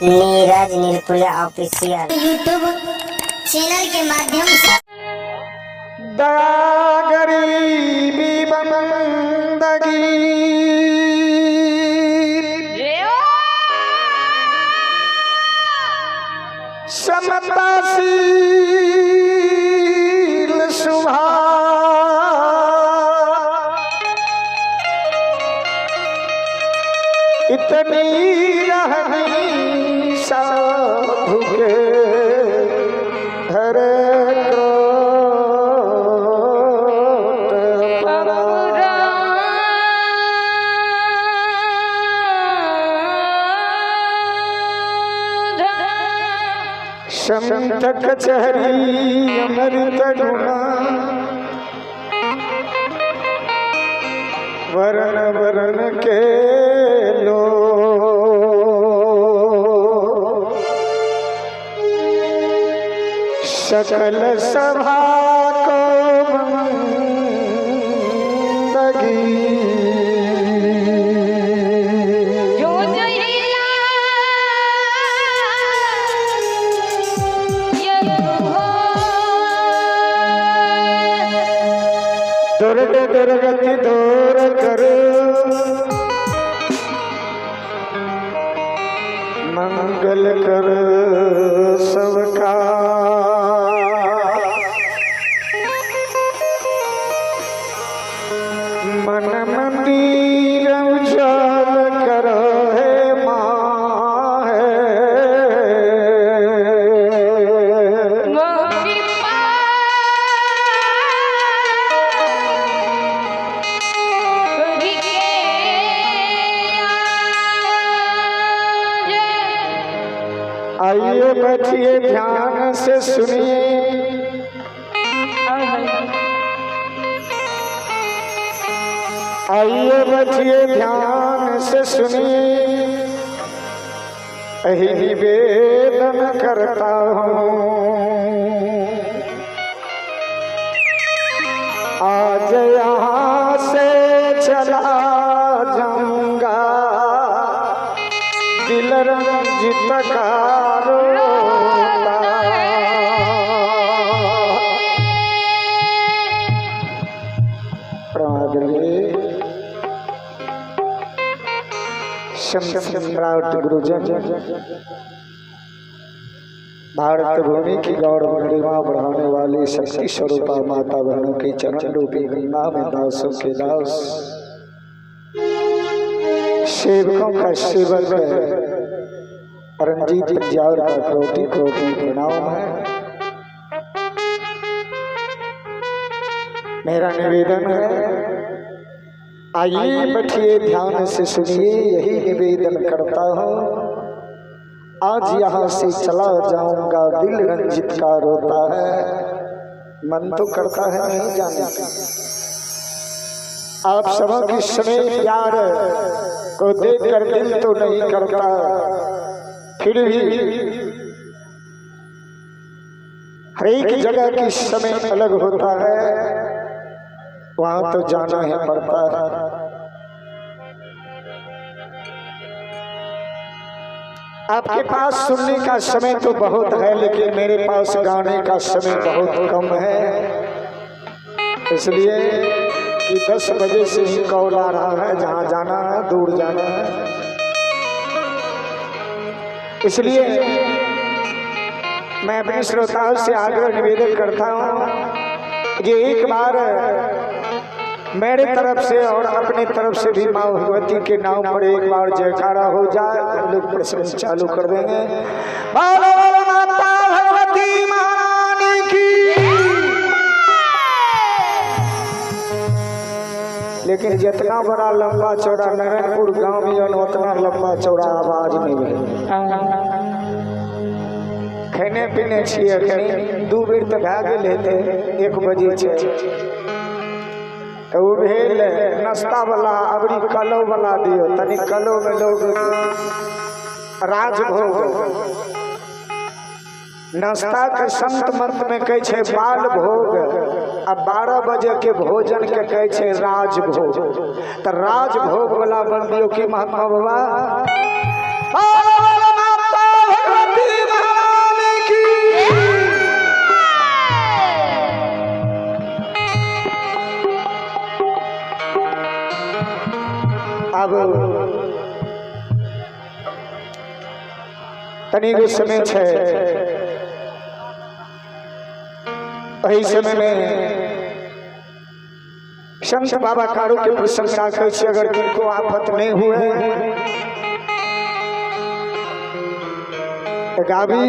Neeraj Nirpuriya official YouTube channel के माध्यम से दया गरीबी बंदगी समताशील सुभा इतनी रहनी साधु के हरे क्रोध परा। संत कचहरी अमृत गुणा वरण वरण के लो सकल सभा को बंदगी जो जहिया दुर्ग दुर्गति दूर कर मंगल कर सबका मन मंदिर उज्जवल कर हे माँ है। आइए बैठिए ध्यान से सुनिए। आइए बैठिए ध्यान से सुनिए, यही निवेदन करता हूँ। आज यहाँ से चला जाऊंगा, दिल रंजित का रोता। सम्राट गुरुजन, भारत भूमि की गौरव गरिमा बढ़ाने वाली शक्ति स्वरूपा माता बहनों की चरण रूपी गंगा में दासों के दास, सेवकों का सेवक रंजीत जावर का कोटि कोटि प्रणाम है। मेरा निवेदन है, आइए बैठिए ध्यान से सुनिए, यही निवेदन करता हूँ। आज यहाँ से चला जाऊंगा, दिल रंजित का रोता है, मन तो करता है नहीं जाने का। आप सबों की स्नेह प्यार को देखकर दिल तो नहीं करता, फिर भी हर एक जगह की समय अलग होता है, वहां तो जाना ही पड़ता है। आपके पास सुनने का समय तो बहुत है, लेकिन मेरे पास गाने का समय बहुत कम है, इसलिए कि 10 बजे से ही कॉल आ रहा है, जहां जाना है दूर जाना है, इसलिए मैं अपने श्रोताओं से आग्रह निवेदन करता हूं कि एक बार मेरे तरफ से और अपने तरफ से भी माँ भगवती के नाम पर एक बार जयकारा हो जाए, हम लोग प्रसंग चालू कर देंगे। बोलो बोलो माता भगवती महारानी की। लेकिन जितना बड़ा लंबा चौड़ा नारायणपुर गांव में उतना लंबा चौड़ा आवाज नहीं है। खाने पीने छियै 2 बेर तो भए गेल हेतै, 1 बजे छै तो भेल नाश्ता वाला। अबरी कलो वाला दियो, तनी कलो में लोग राजभोग नाश्ता के संत मत में कहै छै बाल भोग, आ 12 बजे के भोजन के कहै छै राजभोग। तो राजभोग वाला बन दियो की महात्मा बाबा। तनिगो समय छै, एहि समय में संत बाबा कारू के प्रसंग राखै छी। अगर किनको आफत नहीं हुए तो गाबी,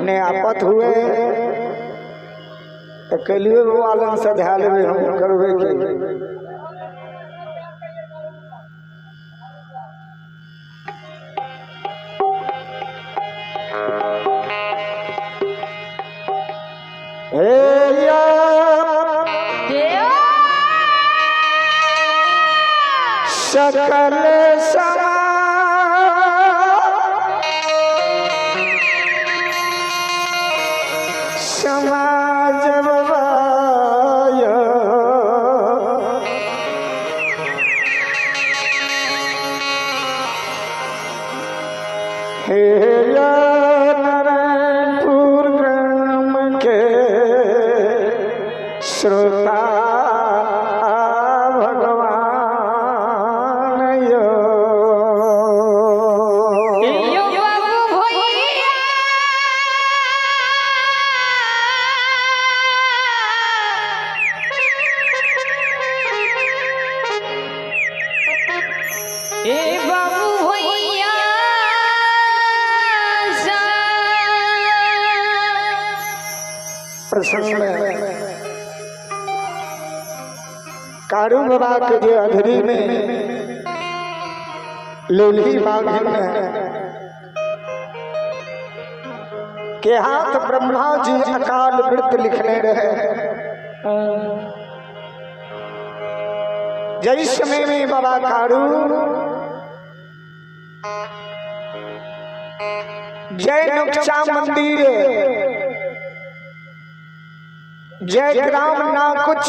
ने आफत हुए तो कलिए आलन से धए लेबै, हम करबै की? हे या सकल समा समाज बबाय, हे या नारायणपुर ग्राम के श्रोता भगवान यो। यो बाबू भैया, ए बाबू भैया, प्रसंग में कारू बाबा के जे अधरी में लोली बाघिन के हाथ ब्रह्मा जी अकाल वृत्त लिखने रहे, जय समय में बाबा कारू जय नुक्चा मंदिर जय ग्राम ना कुछ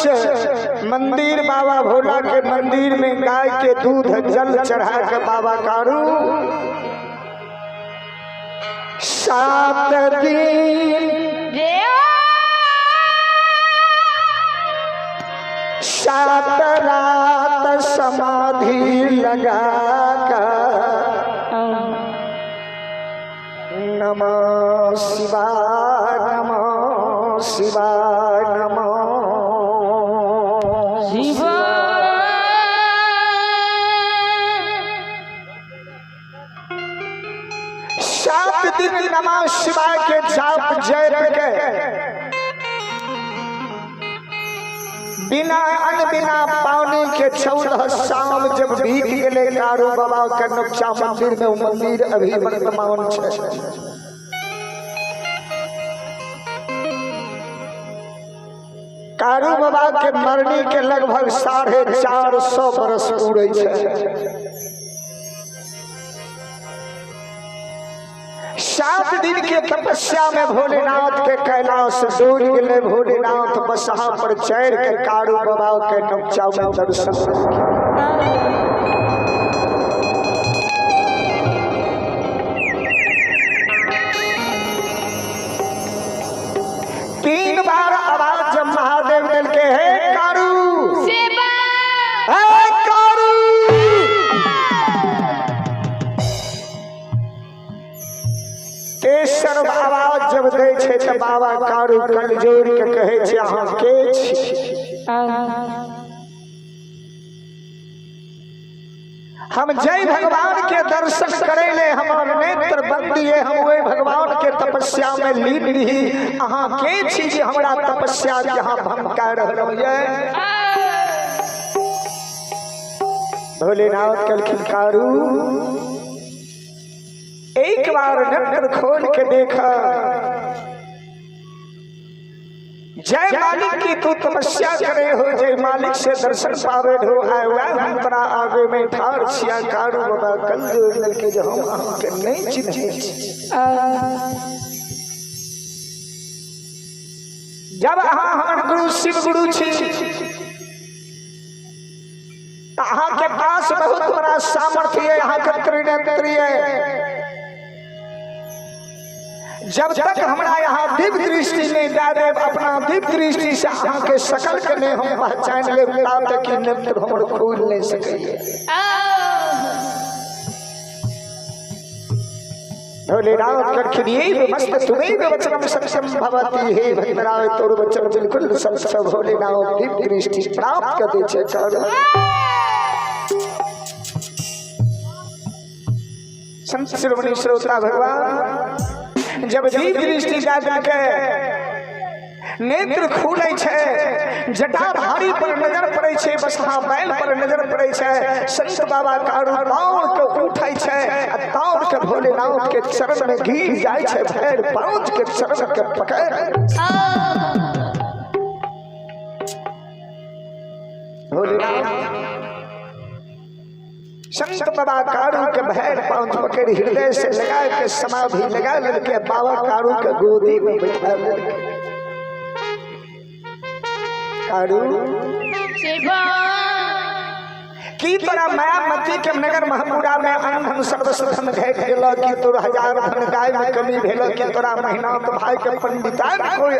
मंदिर बाबा भोला के मंदिर में गाय के दूध जल चढ़ा के बाबा कारू 7 दिन 7 रात समाधि लगा कर नमः शिवाय नमः शिवाय नमः शिवाय। 7 दिन नमः शिवाय के जाप जप के बिना अन्न बिना पानी के 14 शाम जब बीत गए कारू बाबा के नुक्चा मंदिर में, वो मंदिर अभी वर्तमान छै। कारू बाबा के मरने के लगभग 450 बरस पूरे छै। 7 दिन के तपस्या में भोलेनाथ के कैलाश डोल गए, भोलेनाथ बसहा पर चढ़ के कारू बाबा के नुक्चा में दर्शन। तीन बार आवाज जब महादेव दिल के, हे कारू, हे कारू, तेसर आवाज जब दै छै त बाबा कारू कल जोड़ के कहै छै, अहाँ के छी? हम जय भगवान के दर्शन करे ले हमर नेत्र बंद ये, हम वही भगवान के तपस्या में लीन रही, अहाँ के छी जे हमरा तपस्या के अहाँ भंग कर रहलहुँ ये? भोलेनाथ कहलखिन, कारू एक बार नेत्र खोल के देखा, जय मालिक की तू तपस्या करे हो, जय मालिक से दर्शन पावे हो, आए वह हम तोरा आगे में ठार छिया। कारू बाबा कल जो के जो हम अहाँ के नहीं चिन्है छी। जब अहाँ हमर गुरु शिव गुरु छी, अहाँ के पास बहुत बड़ा सामर्थ्य है, अहाँ के त्रिनेत्री है। जब तक हमरा यहाँ दिव्य दृष्टि नहीं दे देब, अपना दिव्य दृष्टि से अहाँ के शकल के नहीं हम पहचान लेब, तब तक ई नेत्र हमर खोल नहीं सकैए। भोलेनाथ करखिन ये मस्त तुम्हें वचनम सत्यम भवति। हे भक्तराय तोर वचन बिल्कुल सत्य। भोलेनाथ दिव्य दृष्टि प्राप्त कर दे छै। संत शिरोमणि श्रोता भगवान जब दिव्य दृष्टि जा जाके नेत्र खुलै छै, जटाधारी पर नजर पड़ै छै, बसहा बैल पर नजर पड़ै छै, संत बाबा कारू दौड़ के उठै छै आ दौड़ के भोलेनाथ के चरण में गिर जाइ छै, भैर पहुंच के चरण के पकड़ भोलेनाथ संत बाबा कारू के भैर पहुंच पकड़ हृदय से लगा के समाधि लगा लेलके, बाबा कारू के गोदी में बैठा लेलके। कारू की तोरा मायामती के नगर महमूरा में अन्न सर्वस्व धन घट गेल, की तोरा हजार धन गाय में कमी भेल, की तोरा महीना तो भाई के पंडितान कोई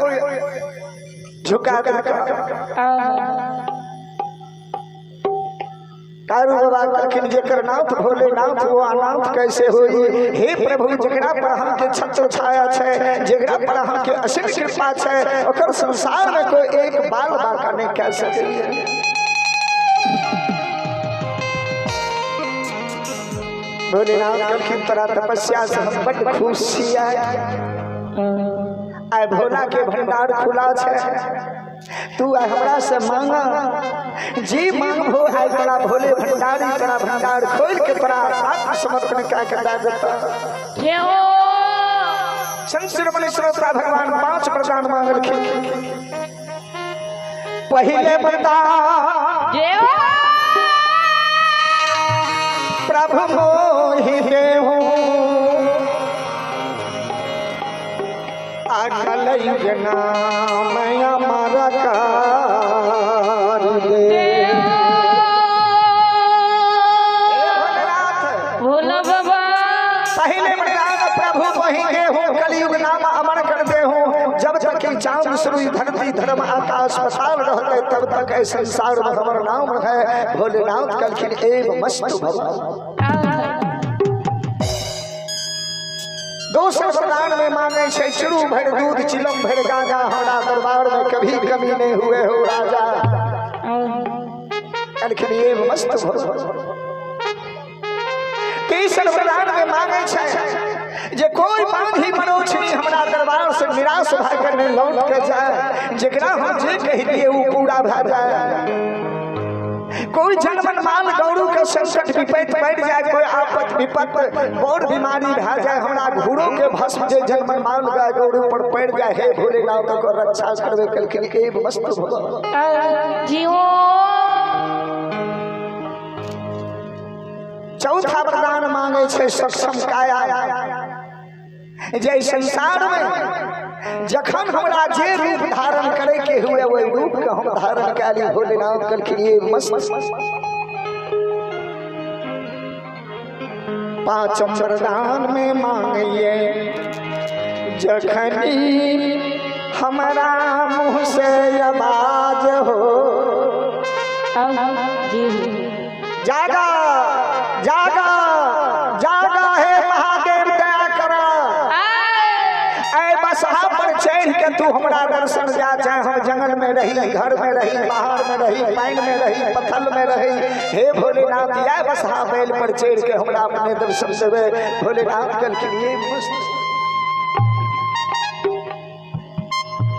झुका देलक। कारू बाबा कहलखिन जेकर नाथ भोलेनाथ वो अनाथ कैसे होई। हे प्रभु जकरा पर हमके छत्र छाया छै, जकरा पर हमके असीम कृपा छै, ओकर संसार में कोई एक बाल बाका नहीं कह सकैए। भोलेनाथ कहलखिन तोरा तपस्या से हम बड खुश छियै। आइ भोला के भंडार खुला छै, तू आइ हमरा से मांगा, जी मांगबो आइ तोरा भोले भंडारी तोरा भंडार खोल के तोरा आत्मसमर्पण कए के दए देतौ। संत शिरोमणि श्रोता भगवान 5 वरदान मांगलखिन। पहिले वरदान प्रभु मोहि देहु अकल नाम अमर कर दे। भोला बाबा पहले वरदान प्रभु मोहि देहु कलयुग नाम अमर कर देहु। जब तक कि चांद सूरज धरती धर्म आकाश पताल रहते तब तक ऐ संसार में हमर नाम है। भोलेनाथ कहलखिन एव मस्त भव। दोसर वरदान में मांगे छै चुरू भर दूध चिलम भर गाजा, हमरा दरबार में कभी कमी नहीं हुए हो राजा। कहलखिन एव मस्त भव। तीसर वरदान में मांगे छै जे कोई बांधी मनोछनी हमरा दरबार से निराश भए के नहीं लौट के जाए, जेकरा हम जे कह दिए वो पूरा भए जाए। कोई जनमन माल गौरू के संकट विपत पड़ जाए, कोई आफत विपत और बीमारी भए जाए, हमरा घूरो के भस्म जे जनमन माल गाय गौरू पर पड़ जाए, हे भोलेनाथ को रक्षा करबे। कहलखिन एव मस्त भव। चौथा वरदान मांगे छै सक्षम काया, जे संसार में जखन हमरा जे रूप धारण करे के हुए वही रूप के हम धारण कैली। भोलेनाथ कहलखिन ये मस्त। पांचम वरदान में मांगिए जखनी हमरा मुँह से आवाज हो जागा जागा जागा हे महादेव दया करा, ऐ बसहा पर चढ़ के तू हमरा दर्शन जा, चाहे हम जंगल में रही, घर में रही, बाहर में रही, पानी में रही, पत्थर में रही, हे भोलेनाथ या बसहा बैल पर चढ़ के हमरा अपने दर्शन देवे। भोलेनाथ कहलखिन ये मस्त।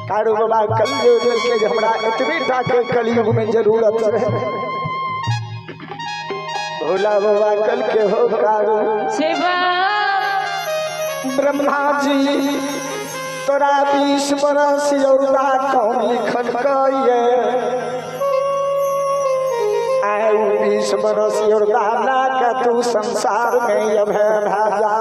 कारू बाबा कल जो के हमरा एतबे टा के कलयुग में जरूरत रहे। भोला बाबा कल के हो कारू ब्रह्मा जी तोरा 20 बरस यौदा कौन लिखल कइए, आउ 20 बरस यौदा ला के तू संसार में अभय राजा।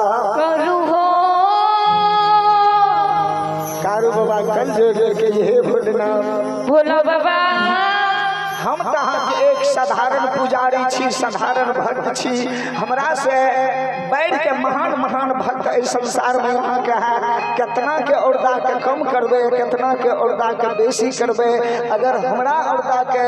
कारू बाबा कल जो के हे भोलेनाथ भोला बाबा हम तो अहाँके एक साधारण पुजारी छी, साधारण भक्त छी, हमरा से बढ़ के महान महान भक्त एहि संसार में अहाँके है। केतना के औरदा के कम करबै, केतना के औरदा के बेसी करबै। अगर हमरा औरदा के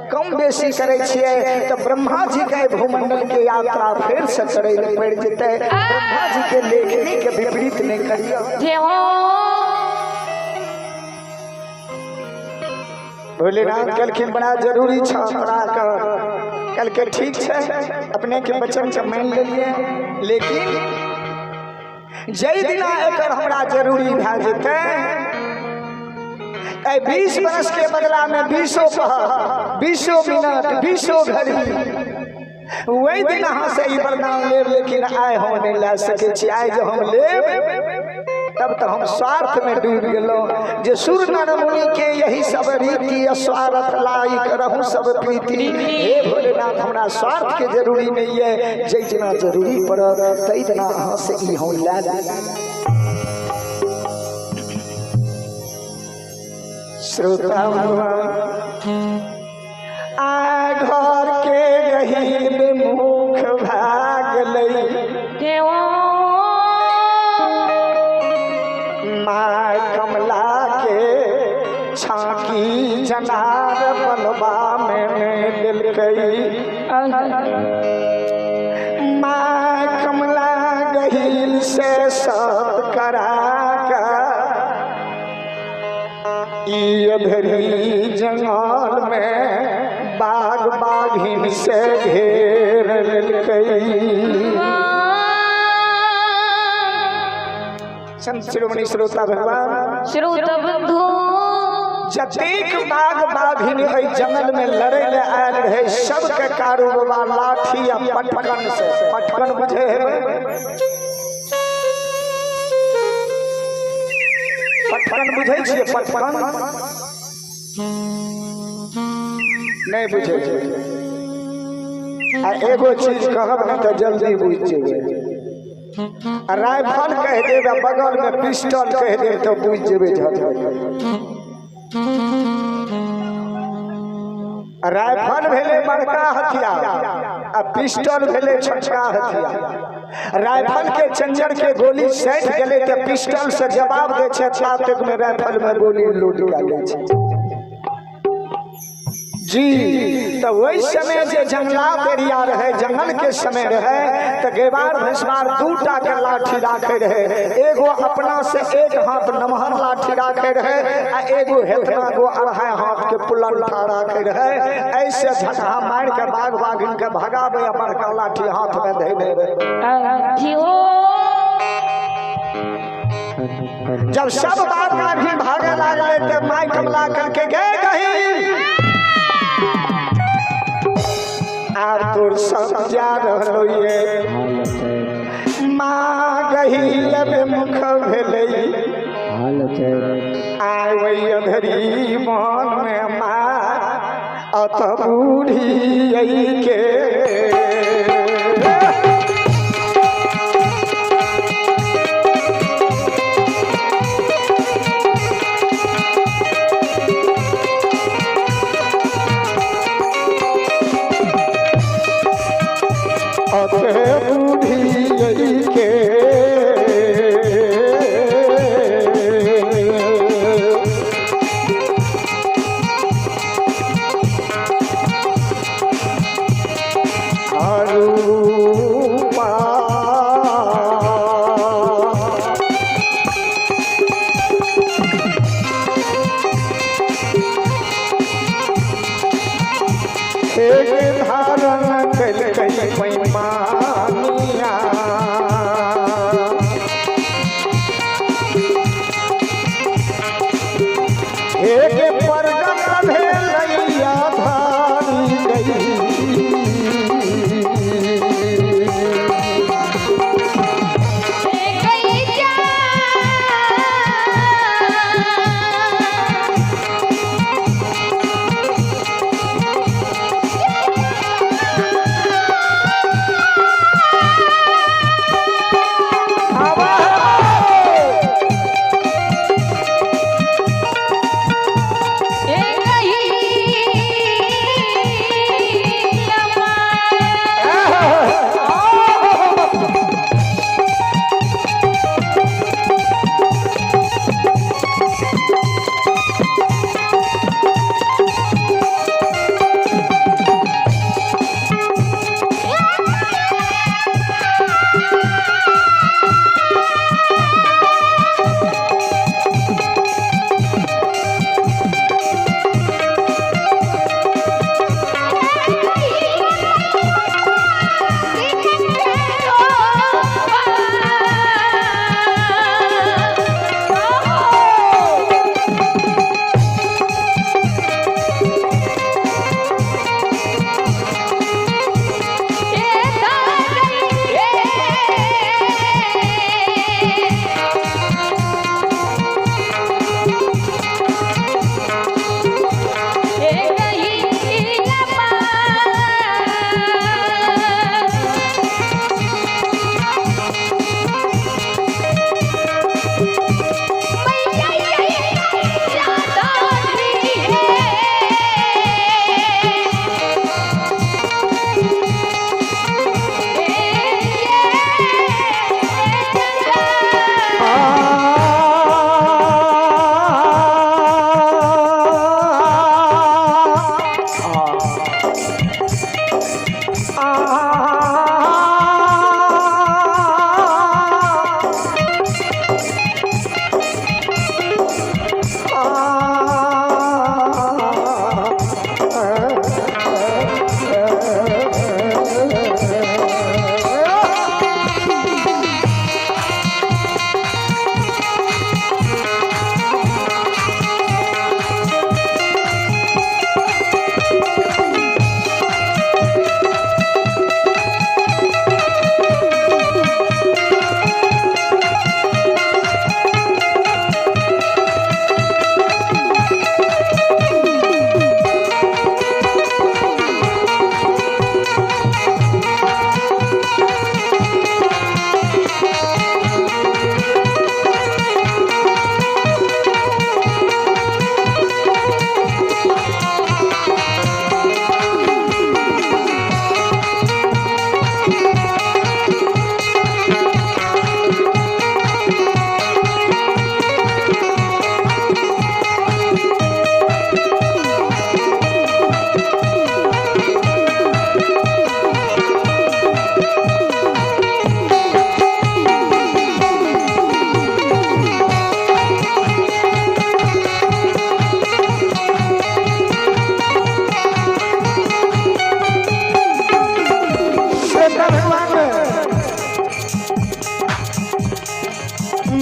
कम बेसी करै छियै तऽ ब्रह्मा जी के भूमंडल के यात्रा फेर से करै लए पड़ि जेतै, ब्रह्मा जी के लेखनी के नहि करियौ। जय हो। भोलेनाथ कहलखिन बड़ा जरूरी छ हमरा के। कहलकै ठीक छै, अपने के वचन के मान लेलियै, लेकिन जै दिना एकर हमरा जरूरी भए जेतै, एहि 20 बरस के बदला में 20 पहर, 20 मिनट, 20 घड़ी, वही दिन अहाँ से ई वरदान लेब, लेकिन आइ हम नहीं ला सकै छी। आइ जब हम लेब तब तो हम स्वार्थ में डूबि गेलहुँ, जे सुर नर मुनि के यही सब रीति, स्वार्थ लाई करहूँ सब प्रीति। हे भोलेनाथ, हमरा स्वार्थ के जरूरी नहीं है, जै दिना जरूरी पड़त तै दिना अहाँ से ई हम ला लेब। श्रोता भगवान, आ घर के गहीर मुख भागलै, जय हो। माँ कमला के छाकी जनार बनवा में देलकै। माँ कमला गहील से सत करा के ई अधरी जंगल में बाघ बाघिन से घेर लेलकै। संत शिरोमणि श्रोता भगवान, श्रोता बंधु, जतेक बाघ बाघिन एहि जंगल में लड़े ले आयल रहे, सबके कारू बाबा लाठी आ पटकन से, पटकन बुझे हेबै? पटकन बुझै छियै? पटकन नहि बुझै छियै? आ एगो चीज कहब ने तऽ जल्दी बुझि जेबै। आ राइफल कहि देब आ बगल में पिस्टल कहि देब तऽ बुझि जेबै झट। राइफल भेलै बड़का हथियार आ पिस्टल भेलै छोटका हथियार। राइफल के चंजर के गोली सटि गेलै तऽ पिस्टल से जवाब दै छै, तातक में राइफल में गोली लोड कए लै छै जी। तऽ ओहि समय जे जंगलात एरिया रहे, जंगल के समय रहे, तऽ गेवार भैंसवार दूटा के लाठी राखे रहे। एगो अपना से एक हाथ नमहर लाठी राखे रहे आ एगो हेतना गो अढ़ाई हाथ के पुलंठा राखे रहे। ऐसे झटहा मार के बाघ बाघिन के भगाबे आ बड़का लाठी हाथ में धैने रहे। जय हो। जब सब बाघ बाघिन भागे लागले ते माई कमला करके गए गही आब तोर सब जा रहलो ये। माँ गही लबे मुख भेलै, आय वही अधरी मन में माँ अत बूढ़ी के। अत बूढ़ी के आ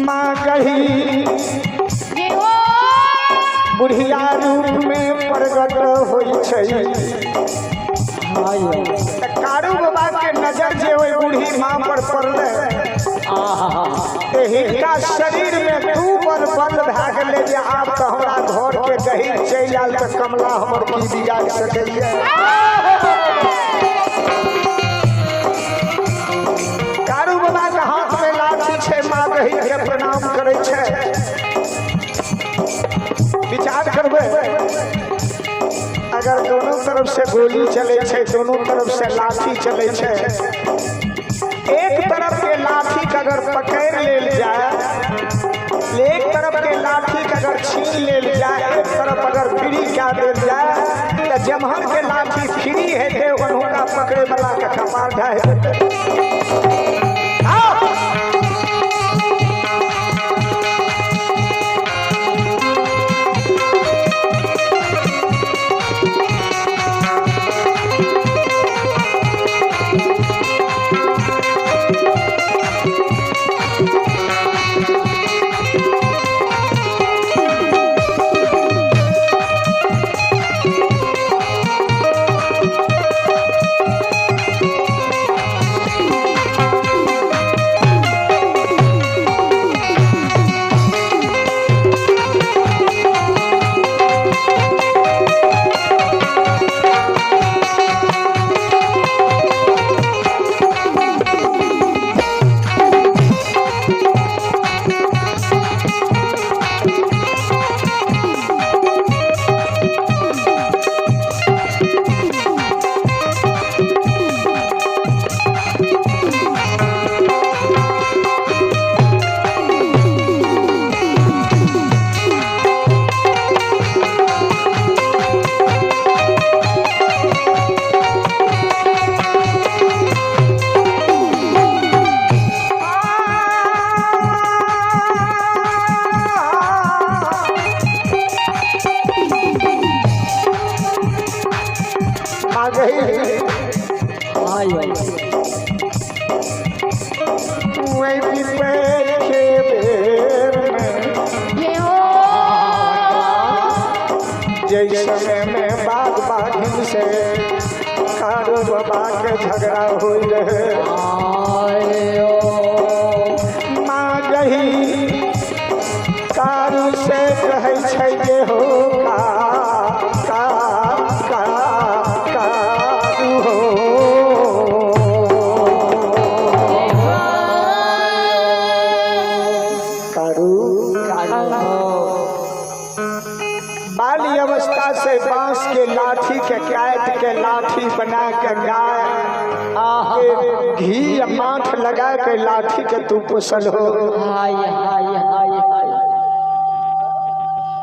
माँ गही जय हो। बुढ़िया रूप में प्रकट होइ छै। तऽ कारू बाबा के नजर जे ओहि बूढ़ी माँ पर पड़लै ते हिनका शरीर में दू बल बल भए गेलै जे आब तऽ हमरा घर के गहीर चलि आयल तऽ कमला हमर की बिगाड़ सकैए। कारू बाबा के हाथ में लाठी छै, माँ गहीर के प्रणाम करै छै। विचार करबै, अगर दोनों तरफ से गोली चले छै, दोनों तरफ से लाठी चले छै, एक तरफ के लाठी के अगर पकड़ लेल जाए, एक तरफ के लाठी के अगर छीन लेल जाए, एक तरफ अगर फ्री कए देल जाए, तऽ जेम्हर के लाठी फ्री हेतै ओनहुका पकड़े वाला के कपार ढाहि देतै। आओ! आ गई वही पिपे के बेर में जय हो। जै समय में बाघ बाघिन से कारू बाबा के झगड़ा हो रहे, माँ गही कारू से कहै छै जे हो का का का कारू हो, कारू। बाल्य अवस्था से बांस के लाठी के काट के लाठी बना के गाय के घी या माथ लगा के लाठी के तू पोसल हो। हाय हाय हाय।